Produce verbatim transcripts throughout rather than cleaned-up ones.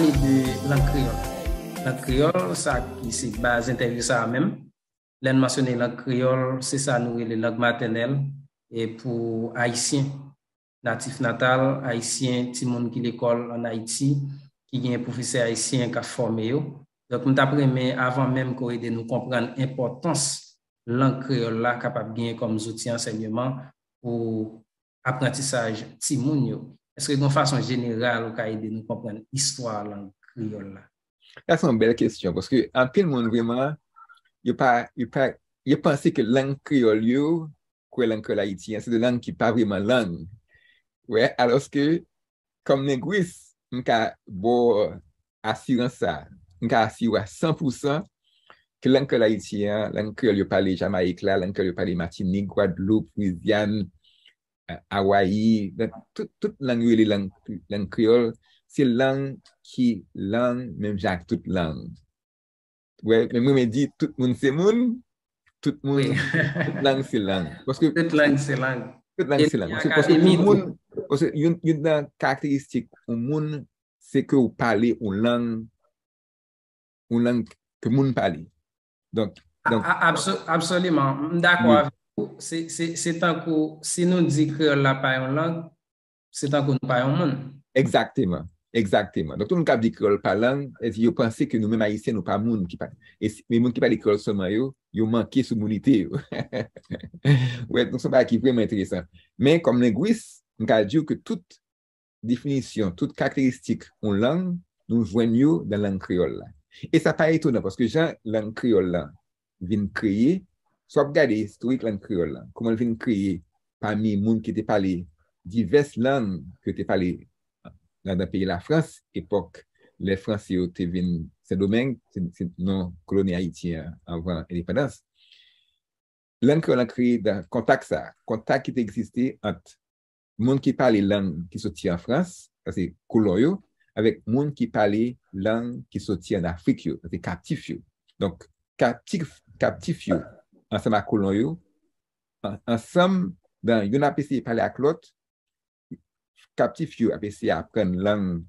Pale de lang kreyòl. Lang kreyòl, sa ki se baz entèvyou sa a menm. Lè n mansyone lang kreyòl, se sa nou rele lang matènèl e pou Ayisyen, natif natal ayisyen, timoun ki lekòl ann Ayiti, ki gen pwofesè ayisyen k ap fòme yo. Donk, m t ap renmen, avan menm ke w ede nou konprann enpòtans lang kreyòl la kapab genyen kòm zouti ansèyman pou aprantisaj timoun yo, èske gen yon fason jeneral ou ka ede nou konprann istwa lang kreyòl la? Sa se yon bèl kesyon, paske anpil moun vrèman, yo pa, yo pa, yo panse ke lang kreyòl yo, kwè lang kreyòl ayiti an, se de lang ki pa vrèman lang. Wè, alòske, kòm lengwis, m ka ba w asirans sa. M ka asire w a san pou san ke lang kreyòl ayiti an, lang kreyòl yo pale Jamayik la, lang kreyòl yo pale Matinik, Gwadloup, Lwizyàn, Awayi, tout, tout lang yo rele lang, lang kreyòl, se lang ki lang, menm jan ak tout lang. Wè, men mwen, mwen di, tout moun se moun, tout moun, tout lang se lang. Paske tout lang se lang. Tout lang se lang. Paske, paske tout moun, paske youn, youn nan karakteristik yon moun, se ke w pale yon lang, yon lang ke moun pale. Donk, donk, absoliman, m dakò avèk ou. Se, se, se tankou, si nou di kreyòl la pa yon lang, se tankou nou pa yon moun. Egzakteman, egzakteman. Donk, tout moun k ap di kreyòl pa lang, yo panse ke nou menm ayisyen, nou pa moun ki pa, e si, men moun ki pale kreyòl sèlman yo, yo manke sou mounite yo. Wè, donk, se yon bagay ki vrèman enteresan. Men, kòm lengwis, m ka di w ke tout definisyon, tout karakteristik yon lang, nou jwenn yo nan lang kreyòl la. E sa pa etonan, paske jan lang kreyòl la vin kreye, si w ap gade istorik lang kreyòl la, kòman l vin kreye pami moun ki te pale divès lang ke te pale nan, nan peyi Lafrans, epòk lè Franse yo te vin Sendomeng, se, se non koloni Ayiti an anvan endepandans. Lang kreyòl la kreye nan kontak sa, kontak ki te egziste ant moun ki pale lang ki soti an Frans, sa se kolon yo, avèk moun ki pale lang ki soti an Afrik yo, sa se kaptif yo. Donk, kaptif, kaptif yo, ansanm ak kolon yo, an-, ansanm, dan youn ap eseye pale ak lòt, kaptif yo ap eseye aprann lang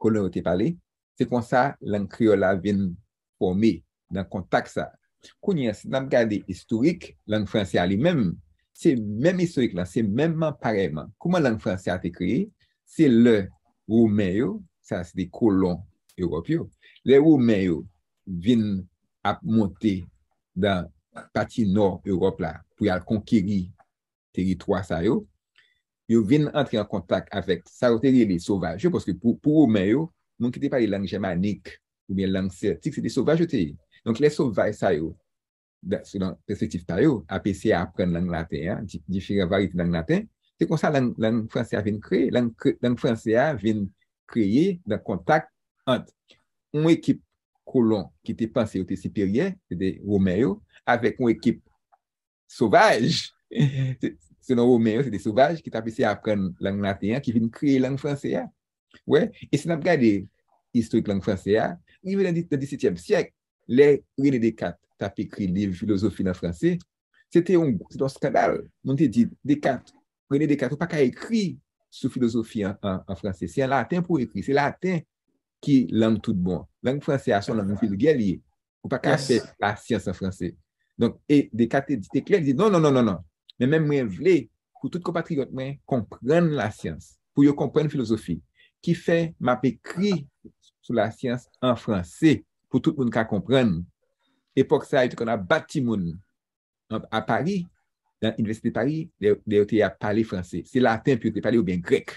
kolon yo te pale. Se konsa lang kreyòl la vin fòme nan kontak sa. Kounye a, si n ap gade istorik lang franse a li menm, se menm istorik lan, se menm parèyman. Kòman lang franse a te kreye? Se lè Women yo, sa se te kolon Ewòp yo, lè Women yo vin ap monte nan pati nò Ewòp la pou y al konkeri teritwa sa yo, yo vin antre an kontak avèk sa yo te rele sovaj yo, paske pou, pou Women yo, moun ki te pale lang jèmanik oubyen lang sètik, se te sovaj yo te ye. Donk, lè sovaj sa yo, da-, selon pèspektiv pa yo, ap eseye aprann lang laten an, di-, diferan varyete lang laten, se konsa lang, lang franse a vin kreye. Lang kre-, lang franse a vin kreye nan kontak ant yon ekip kolon ki te panse yo te siperyè, se te Women yo, avèk yon ekip sovaj, se, selon Women yo, se te sovaj ki t ap eseye aprann lang laten an, ki vin kreye lang franse a. Wè, e si n ap gade istorik lang franse a, rive nan di-, nan disetyèm syèk, lè René Descartes t ap ekri liv filozofi nan franse, se te yon, se te yon eskandal. Moun te di, Descartes, René Descartes, ou pa ka ekri sou filozofi an, an, an franse. Se an laten pou w ekri. Se laten ki lang tout bon. Lang franse a se yon lang vilgè li ye. Ou pa ka fè lasyans an franse. Donk, e Descartes te di, te klè, li di, non, non, non, non, non. Men menm mwen vle pou tout konpatriyòt mwen konprann lasyans, pou yo konprann filozofi. Ki fè m ap ekri sou lasyans an franse pou tout moun ka konprann. Epòk sa a, yo te konn ap bat timoun an, a Pari, nan Inivèsite Pari, lè, lè yo te ap pale franse. Se laten pou yo te pale oubyen grèk.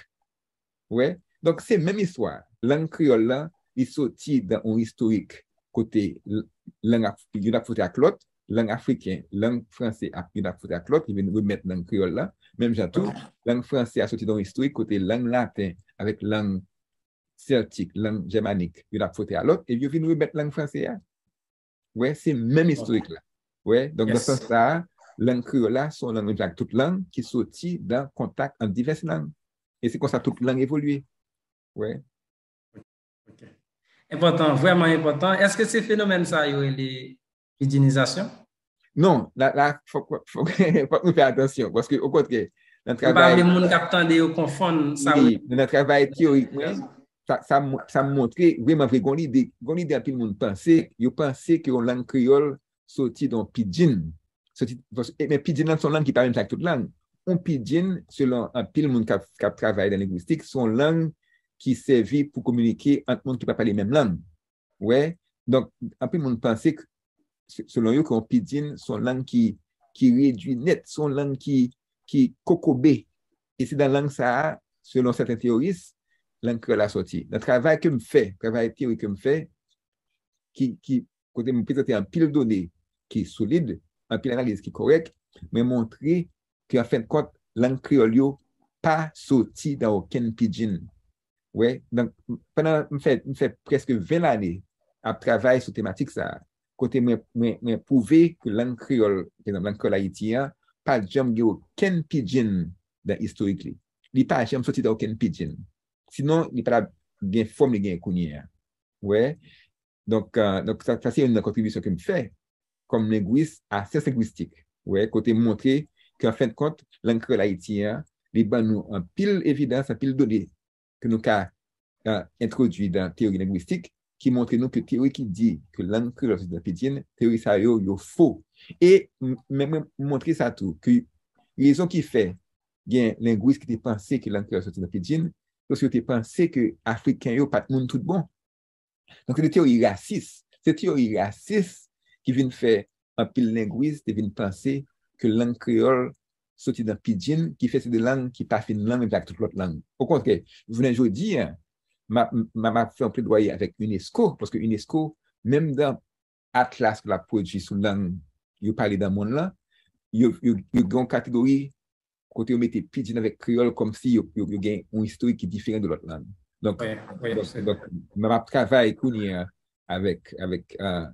Wè. Donk, se menm istwa. Lang kreyòl lan, li soti dan yon istorik kote l-, lang ap, youn ap fwote ak lòt, lang afriken, lang franse ap, youn ap fwote ak lòt, li vin remèt lang kreyòl la. Menm jan tou, lang franse a soti dan yon istorik kote lang laten avèk lang sètik, lang jèmanik, youn ap fwote a lòt, epi yo vin remèt lang franse a. Wè, se menm istorik la. Wè, donk, nan sans sa a, lang kreyòl la, se yon lang menm jan ak tout lang ki soti dan kontak ant divès lang. E se konsa tout lang evolye. Wè. Ok. Enpòtan, vrèman enpòtan. Èske se fenomèn sa yo rele pidjinizasyon? Non, la, la, fòk, fòk, fòk nou fè atansyon, paske, okontrè, nan travay. M pa vle moun k ap tande yo konfonn sa. Wi, nan travay teyorik mwen, sa, sa, sa montre, vrèman vre, gon lide, gon lide anpil moun panse, yo panse ke yon lang kreyòl soti nan pidgin. Soti, e, men pidgin lan se yon lang ki pa menm jan ak tout lang. Yon pidgin, selon anpil moun k ap, k ap travay nan lengwistik, se yon lang ki sèvi pou kominike ant moun ki pa pale menm lang. Wè, donk, anpil moun panse, selon yo, ke yon pidgin se yon lang ki, ki redui nèt, se yon lang ki, ki kokobe. E se nan lang sa a, selon sèten teyoris, lang kreyòl la soti. Nan travay ke m fè, travay teyori ke m fè, ki, ki, kote m prezante anpil done ki solid, anpil analiz ki kòrèk, mwen montre ke, an fen de kont, lang kreyòl yo pa soti nan okenn pidgin. Wè, donk, pandan m fè, m fè prèske ven lane ap travay sou tematik sa a, kote mwen, mwen, mwen pwouve ke lang kreyòl, pa egzanp, lang kreyòl Ayiti an, pa t janm gen okenn pidgin nan istorik li. Li pa janm soti nan okenn pidgin. Sinon, li pa t ap gen fòm li genyen kounye a. Wè, donk, euh, donk sa, sa se youn nan kontribisyon ke m fè kòm lengwis a syans lengwistik. Wè, kote m montre ke, an fen de kont, lang kreyòl Ayiti an, li ban nou anpil evidans, anpil done ke nou ka, euh, entwodui nan teyori lengwistik, ki montre nou ke teyori ki di ke lang kreyòl soti nan pidgin, teyori sa yo, yo fo. E m, men mwen montre sa tou, ke rezon ki fè gen lengwis ki te panse ke lang kreyòl soti nan pidgin, paske yo te panse ke Afriken yo pa t moun tout bon. Donk, se de teyori rasis. Se teyori rasis ki vin fè anpil lengwis te vin panse ke lang kreyòl soti nan pidgin, ki fè se de lang ki pa fin lang menm jan ak tout lòt lang. Okontrè, jounen jodi a, m ap, m ap, m ap fè yon pledwaye avèk unesco, paske unesco, menm nan atlas ke l ap pwodui sou lang yo pale nan monn lan, yo, yo, yo gen yon kategori kote yo mete pidgin avèk kreyòl kòmsi yo, yo, yo gen yon istorik ki diferan de lòt lang. Donk, wi, wi, donk, se donk, m ap travay kounye a avèk, avèk, euh,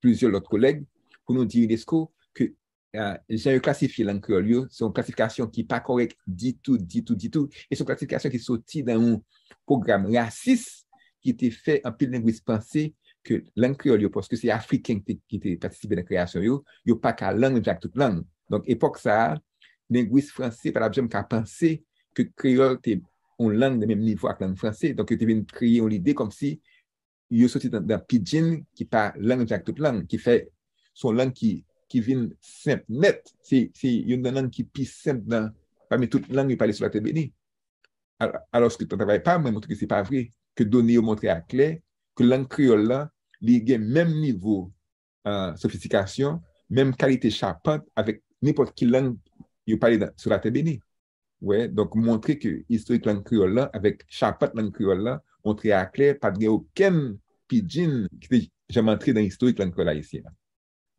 plizyè lòt kolèg pou nou di unesco ke, euh, jan yo klasifye lang kreyòl yo, se yon klasifikasyon ki pa kòrèk ditou, ditou, ditou. E se yon klasifikasyon ki soti nan yon pwogram rasis ki te fè anpil lengwis panse ke lang kreyòl yo, paske se Afriken ki te, ki te patisipe nan kreyasyon yo, yo pa ka lang menm jan ak tout lang. Donk, epòk sa a, lengwis franse pa t ap janm ka panse ke kreyòl te yon lang de menm nivo ak lang franse. Donk, yo te vin kreye yon lide kòmsi yo soti nan, nan pidgin ki pa lang menm jan ak tout lang, ki fè se yon lang ki, ki vin senp nèt. Se, se youn nan lang ki pi senp nan, pami tout lang yo pale sou latè beni. Al-, alòske nan travay pa m, mwen montre ke se pa vre, ke done yo montre aklè ke lang kreyòl la, li gen menm nivo, euh, sofistikasyon, menm kalite chapant avèk nenpòt ki lang yo pale nan, sou latè beni. Wè, donk, montre ke istorik lang kreyòl la avèk chapant lang kreyòl la montre aklè pa t gen okenn pidgin ki te janm antre nan istorik lang kreyòl ayisyen an.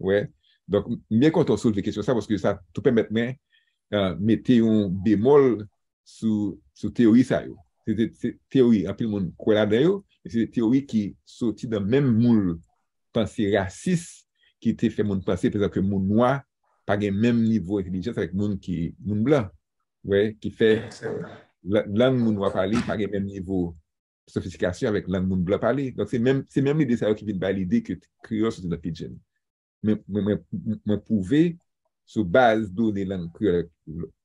Wè. Donk, m byen kontan w soulve kesyon sa, paske sa tou pèmèt mwen, euh, mete yon bemòl sou, sou teyori sa yo. Se, se, se teyori, anpil moun kwè ladan yo, men se teyori ki soti nan menm moul panse rasis ki te fè moun panse, pa egzanp, ke moun nwa pa gen menm nivo entèlijans avèk moun ki, moun blan. Wè, ki fè la-, lang moun nwa pale pa gen menm nivo sofistikasyon avèk lang moun blan pale. Donk, se menm, se menm lide sa yo ki vin bay lide ke kreyòl soti nan pidgin. Men, men, mwen, mwen pwouve sou baz done lang kreyòl,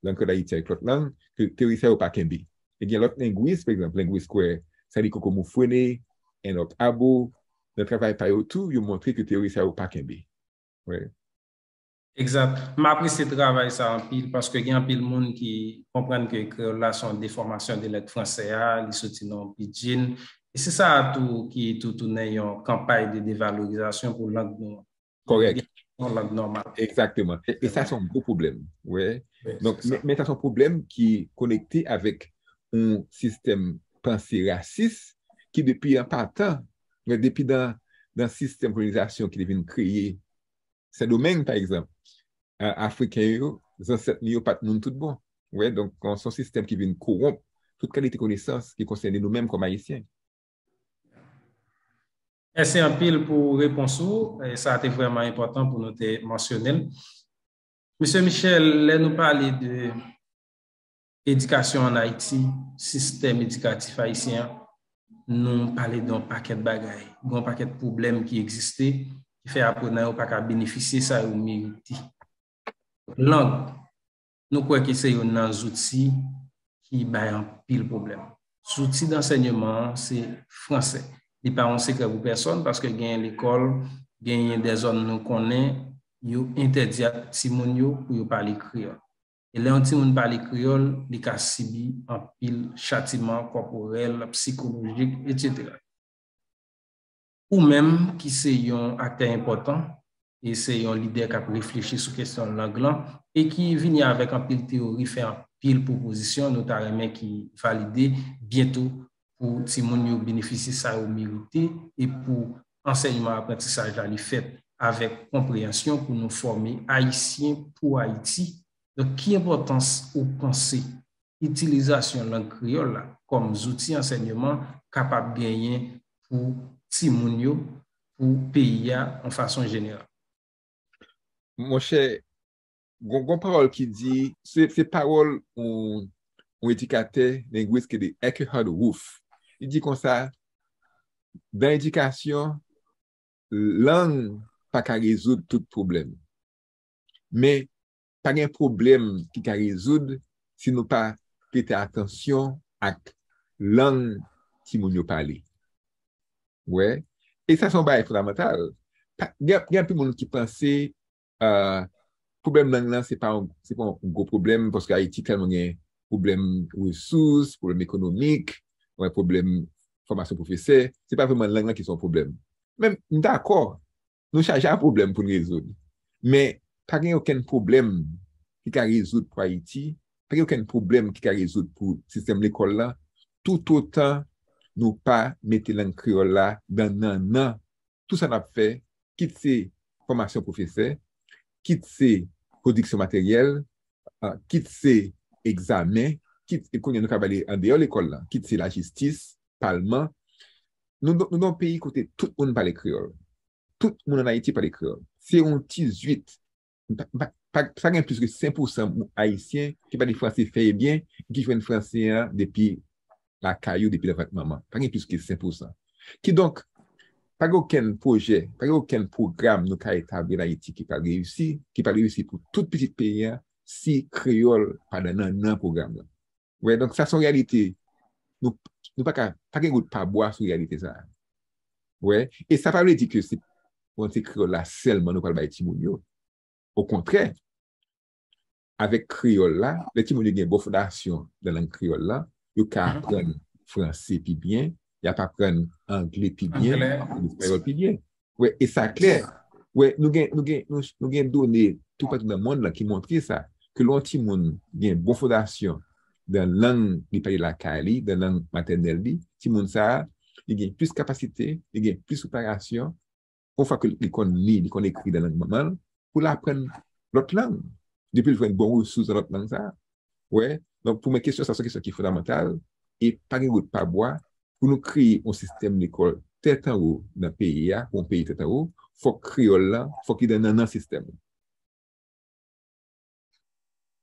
lang kreyòl ayiti avèk lòt lang, ke teyori sa yo pa kenbe. E gen lòt lengwis, pa egzanp, lengwis kwè Sally Cocco-Maufrene, Enoch Abo, nan travay pa yo tou, yo montre ke teyori sa yo pa kenbe. Wi. Egzat. M apresye travay sa anpil paske gen anpil moun ki konprann ke kreyòl la se yon defòmasyon de lèt franse a, li soti nan pidgin. E se sa a tou ki tou tounen yon kanpay de devalorizasyon pou lang nou an. Kòrèk. Yon lang nòmal. Egzakteman. E, e sa se yon gwo pwoblèm. Wi. Wi, donk, se sa. Men, men sa se yon pwoblèm ki konekte avèk yon sistèm panse rasis ki depi an patan, men depi nan, nan sistèm kolonizasyon ki te vin kreye Sendomeng, pa egzanp, a-, Afriken yo, zansèt nou yo pa t moun tout bon. Wi, donk, se yon sistèm ki vin kowonp tout kalite konesans ki konsène nou menm kòm Ayisyen. Mèsi anpil pou repons ou. E sa te vrèman enpòtan pou nou te mansyone l. Mesye Michel, lè nou pale de edikasyon ann Ayiti, sistèm edikatif ayisyen an, nou pale de yon pakèt bagay. Gen yon pakèt pwoblèm ki egziste, ki fè aprenan yo pa ka benefisye sa yo merite. Lang, nou kwè ke se youn nan zouti ki bay anpil pwoblèm. zouti dansèyman an se fransè. Li pa yon sekrè pou pèsòn, paske genyen lekòl, genyen de zòn nou konnen, yo entèdi a timoun yo pou yo pale kreyòl. E lè yon timoun pale kreyòl, li ka sibi anpil chatiman kòporèl, sikolojik, etsetera. Ou menm ki se yon aktè enpòtan, e se yon lidè k ap reflechi sou kesyon lang lan, e ki vini avèk anpil teyori, fè anpil pwopozisyon, nou ta renmen ki valide byento pou timoun yo benefisye sa yo merite, e pou ansèyman aprantisaj la li fèt avèk konpreyansyon pou nou fòme Ayisyen pou Ayiti. Donk, ki enpòtans ou panse itilizasyon lang kreyòl la kòm zouti ansèyman kapab genyen pou timoun yo, pou peyi a yon fason jeneral? Monchè, gon gon pawòl ki di, se, se pawòl yon, yon edikatè lengwis ki di Eckhard Wolf. Li di konsa, dan edikasyon, lang pa ka rezoud tout pwoblèm. Men, pa gen pwoblèm ki ka rezoud si nou pa prete atansyon ak lang timoun yo pale. Wè. E sa se yon bagay fondamantal. Pa- Gen gen anpil moun ki panse uh, pwoblèm lang lan se pa yon, se pa yon gwo pwoblèm paske Ayiti tèlman gen pwoblèm resous, pwoblèm ekonomik, wè, pwoblèm fòmasyon pwofesè, se pa vrèman lang lan ki se yon pwoblèm. Men m dakò, nou chaje a pwoblèm pou n rezoud. Men pa gen okenn pwoblèm ki ka rezoud pou Ayiti, pa gen okenn pwoblèm ki ka rezoud pou sistèm lekòl la, toutotan nou pa mete lang kreyòl la dan nannan tou sa n ap fè, kit se fòmasyon pwofesè, kit se pwodiksyon materyèl, kit se egzamen, kit e kounye a nou ka pale andeyò lekòl la, kit se lajistis, palman. Nou nou nan yon peyi kote tout moun pale kreyòl. Tout moun ann Ayiti pale kreyòl. Se yon ti zwit, pa pa- pa- pa gen plis ke senk pousan Ayisyen ki pale franse fè e byen, ki jwenn franse an depi lakay yo, depi nan vant manman. Pa gen plis ke senk pousan. Kidonk, pa gen okenn pwojè, pa gen okenn pwogram nou ka etabli ann Ayiti ki pral reyisi, ki pral reyisi pou tout pitit peyi a si kreyòl pa nan nannan pwogram lan. Wè, donk sa se yon reyalite. Nou, nou pa ka, pa gen gout pa bwa sou reyalite sa. Wè, e sa pa vle di ke se, bon, se kreyòl la sèlman nou pral bay timoun yo. Okontrè, avèk kreyòl la, lè timoun yo gen bon fondasyon nan lang kreyòl la, yo ka aprann franse pi byen, y ap aprann angle pi byen, aprann espayòl pi byen. Wè, e sa klè. Wè, nou gen, nou gen, nou, nou gen done toupatou nan mond lan ki montre sa, ke lè yon timoun gen bon fondasyon nan lang li pale lakay li, nan lang matènèl li, timoun sa a, li gen plis kapasite, li gen plis preparasyon, yon fwa ke li konn li, li konn ekri nan lang manman l, pou l aprann lòt lang, depi l jwenn bon resous nan lòt lang sa a. Wè, donk pou mwen kesyon sa se yon kesyon ki fondamantal, e pa gen gout pa bwa, pou nou kreye yon sistèm lekòl tèt anwo nan peyi a, pou yon peyi tèt anwo, fòk kreyòl lan, fòk li nan nannan sistèm lan.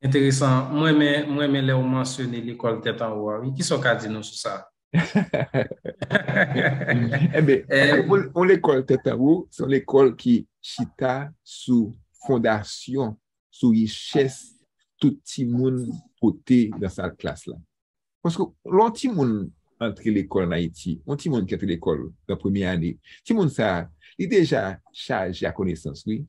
Enteresan. Mwen renmen, mwen renmen lè w mansyone lekòl tèt anwo a, wi. Kisa w ka di nou sou sa? Enben, yon lekòl tèt anwo, se yon lekòl ki chita sou fondasyon, sou richès tout timoun pote nan sal klas la. Paske lè yon timoun antre lekòl ann Ayiti, yon timoun ki antre lekòl nan premye ane, timoun sa a, li deja chaje ak konesans, wi.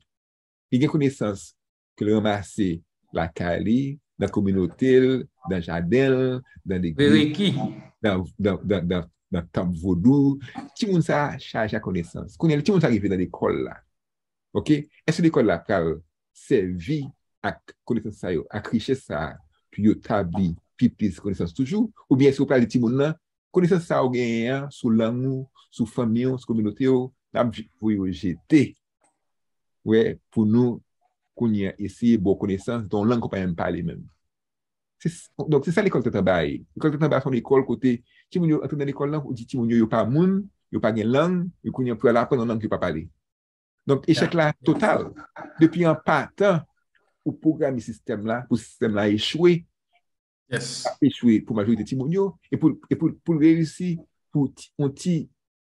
Li gen konesans ke l ranmase lakay li, nan kominote l, nan jaden l, nan legliz, nan, nan, nan, nan, nan tanp vodou. Timoun sa a chaje ak konesans. Kounye a, timoun sa a rive nan lekòl la. Oke? Èske lekòl la pral sèvi ak konesans sa yo, ak richès sa a, pou yo tabli pi plis konesans toujou? Oubyen èske yo pral di timoun nan, konesans sa a ou genyen an sou lang ou, sou fanmi w, sou kominote w, n ap voye yo jete? Wè, pou nou kounye a eseye ba w konesans de yon lang ke w pa menm pale menm. Se, donk, se sa lekòl tèt anba a ye. Lekòl tèt anba se yon lekòl kote timoun yo antre nan lekòl lan, ou di timoun yo, yo pa moun, yo pa gen lang, yo kounye a pou y al aprann yon lang ke yo pa pale. Donk, echèk la total. Depi an patan, ou pwograme sistèm la pou sistèm la echwe. Echwe pou majorite timoun yo, e pou, e pou, pou l reyisi pou ti- yon ti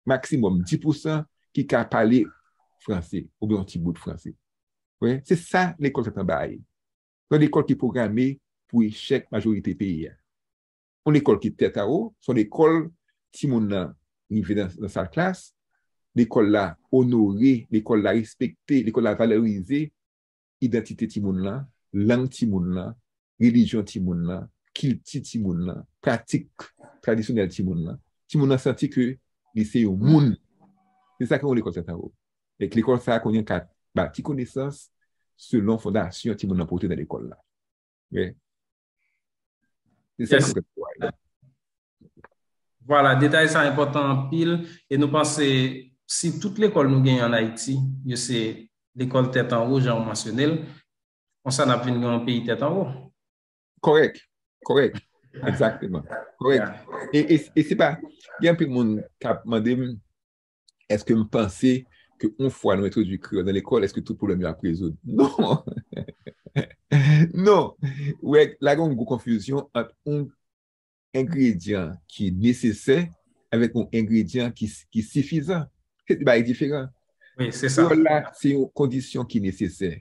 maksimòm dis pousan ki ka pale franse, oubyen yon ti bout franse. Wi, se sa lekòl tèt anba a ye. Se yon lekòl ki pwograme pou echèk majorite peyi a. Yon lekòl ki tèt anwo, se yon lekòl timoun nan rive nan, nan sal klas, lekòl la onore, lekòl la respekte, lekòl la valorize idantite timoun lan, lang timoun lan, relijyon timoun lan, kilti timoun lan, pratik tradisyonèl timoun lan. Timoun lan santi ke li se yon moun. Se sa ke yon lekòl tèt anwo. E lekòl sa a kounye a ka bati konesans selon fondasyon timoun nan pote nan lekòl la. Wi. Se sa ki Vwala, detay sa enpòtan anpil e nou panse si tout lekòl nou genyen an Ayiti, yo se lekòl tèt anwo, jan w mansyone l, konsa n ap vin gen yon peyi tèt anwo. Kòrèk, kòrèk, egzakteman, kòrèk. E, e, e se pa, gen anpil moun k ap mande m, èske m panse ke yon fwa nou entwodui kreyòl nan lekòl, èske tout pwoblèm yo ap rezoud? Non! Non! Ou wè, la gen yon gwo konfizyon ant yon engredyan ki nesesè avèk yon engredyan ki, ki sifizan. Se de bagay diferan. Wi, se sa. Kreyòl la, se yon kondisyon ki nesesè.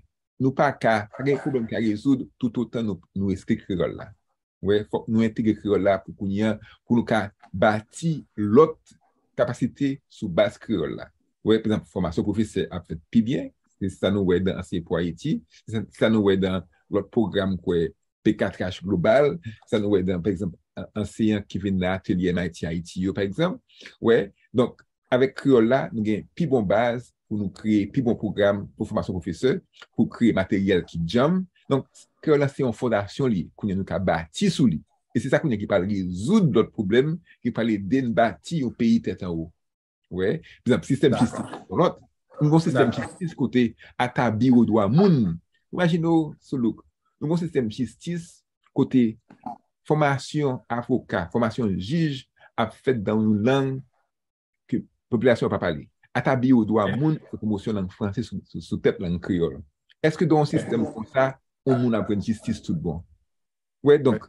Nou pa ka, pa gen pwoblèm ka rezoud toutotan nou, nou respekte kreyòl la. Wè, fòk nou entegre kreyòl la pou kounye a, pou nou ka bati lòt kapasite sou baz kreyòl la. Wè, pa egzanp, fòmasyon pwofesè ap fèt pi byen, se sa nou wè dan Enseigner pour Haïti, se sa nou wè dan lòt pwogram kwè P K T H global, sa nou wè dan, pa egzanp, an- anseyan ki vin nan atelye M I T Haïti yo, pa egzanp. Wè, donk, avèk kreyòl la, nou gen pi bon baz pou nou kreye pi bon pwogram pou fòmasyon pwofesè, pou kreye materyèl ki djanm. Donk, kreyòl la se yon fondasyon li, kounye a nou ka bati sou li. E se sa kounye a ki pral rezoud lòt pwoblèm, ki pral ede n bati yon peyi tèt anwo. Wè, pa egzanp, sistèm jistis se yon lòt. Nou gen yon sistèm jistis kote ata biwo dwa moun. Imajine w, Soulouk, nou gen yon sistèm jistis kote fòmasyon avoka, fòmasyon jij ap fèt dan yon lang ke popilasyon an pa pale. Ata biwo dwa moun fè pwomosyon lang franse sou, sou, sou tèt lang kreyòl. Èske dan yon sistèm konsa, yon moun ap jwenn jistis tout bon? Wè, donk,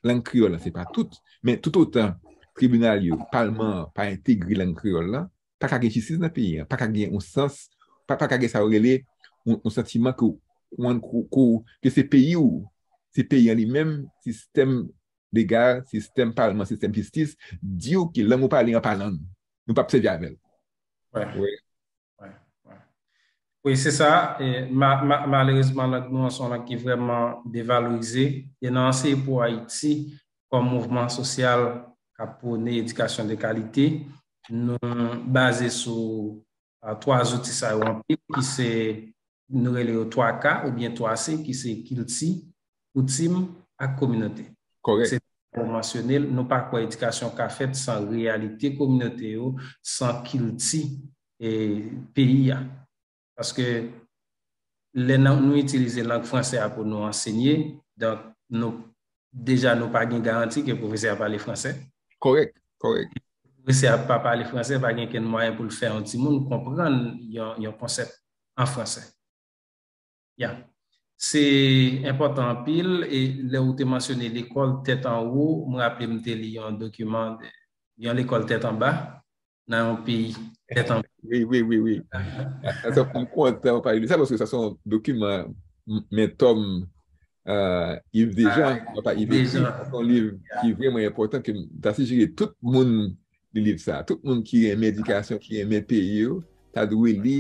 lang kreyòl la, se pa tout, men toutotan tribinal yo, palman an pa entegre lang kreyòl la, pa ka gen jistis nan peyi an, pa ka gen yon sans, pa, pa ka gen sa yo rele yon, yon santiman ke w konprann ke, ke, ke se peyi w, se peyi an li menm, sistèm legal, sistèm palman, sistèm jistis, di w ke lang ou pale an pa lang. Nou p ap sèvi avè l. Wè. Wi. Wi, wi. Wi, se sa. E, ma, ma, malerezman, lang nou an se yon lang ki vrèman devalorize. E nan Enseigner pour Haïti, kòm mouvman sosyal k ap pwone edikasyon de kalite, nou baze sou a, twa zouti sa yo anpil, ki se, nou rele yo twa K oubyen twa C, ki se kilti, koutim ak kominote. Kòrèk. Se sa ou mansyone l, nou pa kwè edikasyon ka fèt san reyalite kominote yo, san kilti, e, peyi a. Paske lè nan, nou itilize lang franse a pou nou ansenye, donk nou, deja nou pa gen garanti ke pwofesè a pale franse. Kòrèk, kòrèk. Pwofesè a pa pale franse, pa gen kenn mwayen pou l fè yon timoun konprann yon, yon konsèp an franse. Ya. Se enpòtan anpil, e lè ou te mansyone lekòl tèt anwo, m raple m te li yon dokiman, de, yon lekòl tèt anba, nan yon peyi tèt anba. Wi, wi, wi, wi. Sa, m kontan w pale de sa, paske sa se yon dokiman m- men tòm, euh, Yves Dejean, papa Yves Dejean, se yon liv ki vrèman enpòtan, ke m ta sijere tout moun li liv sa. Tout moun ki renmen edikasyon, ki renmen peyi yo, ta dwe li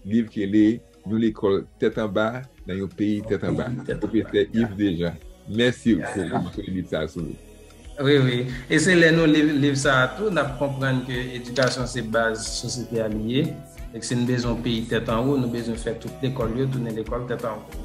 liv ki rele Yon lekòl tèt anba nan yon peyi tèt anba. Pwofesè Yves Dejean. Mèsi pou, pou liv sa a sou nou. Wi, wi. E se lè nou li liv sa a tou, n ap konprann ke edikasyon se baz sosyete a li ye. E ke si n bezwen yon peyi tèt anwo, nou bezwen fè tout lekòl yo tounen lekòl tèt anwo.